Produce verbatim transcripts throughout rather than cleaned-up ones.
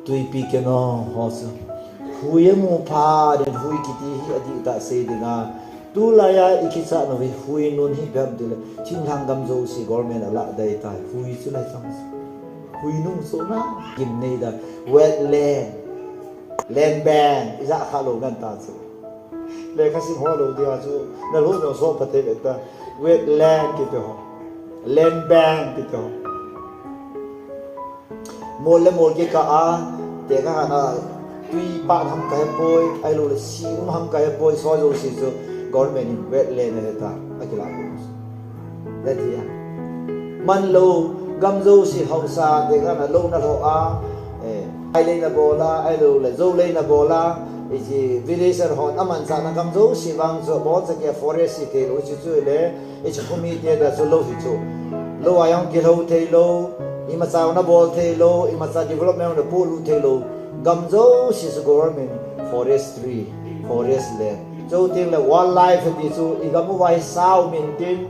Tuipi keno ho chu. Hui amu phat in hui kiti hi adih tah sei ding a. Tulai a i kichat nau hi hui nun hi ipi ham tile, thinglhang gam jouse government a lah dai tai. Hui chu lai chang chu. Hui nung chu na gimnei da. Wetland. Land bank. I ja kha lou ngan ta chu. Lekha sim ho lou dia chu. Na lou no so pate ve ta. Wetland kiti ho. Land bank kiti ho. Mol le mol kikah a, tekah a, tui pah ham kahepoi, ahilou le sing um ham kahepoi, so jouse chu government in wetland ahi ta, akilah poi. Atia. Man lou, gam jouse haosa, tekah a lou na lhoh a, eh, ai lei na bol a, ahilou le jou lei na bol a, iti villager hon amanchah na gam jouse vang chu, aboncha kia forest iti lou chu chu le, Hiche khomite dia chu lou hi chu. Lou a jong kilhou thei lou, imacha jong na bol thei lou, imacha development jong na polut thei lou. Gam jouse chu government forestry, forest land. Chuteng le wildlife ti chu i gam uva hi sa um intin,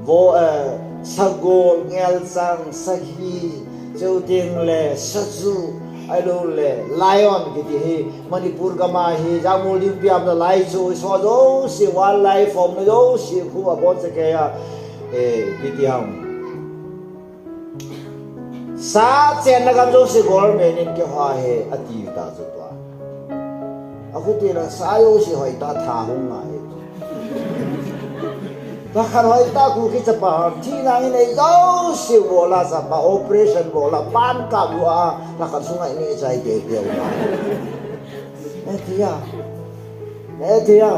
vo, eh, sagol, ngelchang, sagih, chuteng le saju, ahilou le lion kiti hi, Manipur gam a hi, jangmol ding piam nalai chu, i so jouse, wildlife form na jouse, khu aboncha kei a, eh, ipi ti ham. Sa chenna gam jouse government in keiho ahi, ati ta chu tua. Akhuti na sa jouse hoi ta tha hung ngai. Pakhat hoi ta Kuki chapa, thina in ei jouse bol a chapa, operation bol a, pan kap lou a, pakhat sunga in ei chai te te. Atia. Atia.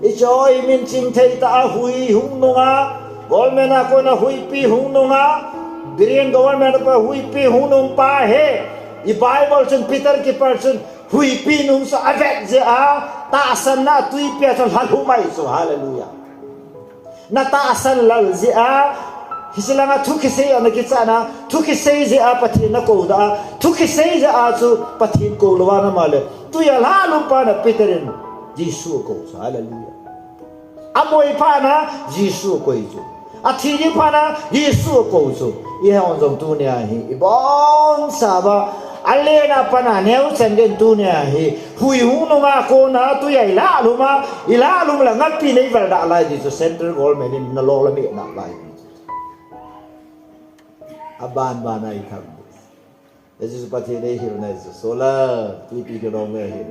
Hiche hi min ching thei tah a hui hung nung a, government a kona huipi hung nung a, Biren government a pa huipi hung nung pa hi, i Bible chun Peter Keeper chun huipi nung chu avet jeh a, tahsanna tuipi a chun lha lhu mai chu, hallelujah. Na tahsan lal jeh a, hiche langa thu kisei a na kichat na, thu kisei jeh a Pathen na kou da a, thu kisei jeh a chu Pathen kou lou a na ma le. Tui a lha lum pa na Peter in Jesu kou chu, hallelujah. Aboi phat na Jesu akoi chu. Athi ding phat na Jesu akou chu. Eihon jong tunia hi, ibonchauva, alen a pat na neo chan den tunia hi, hui hung nung a kona tui a i lah lum a, i lah lum le ngapi nei val da lai di chu central government in na lou la me na lai di chu. Aban ban a i tham. Hiche chu Pathen eihil na chu, solar, tuipi keno nge hi.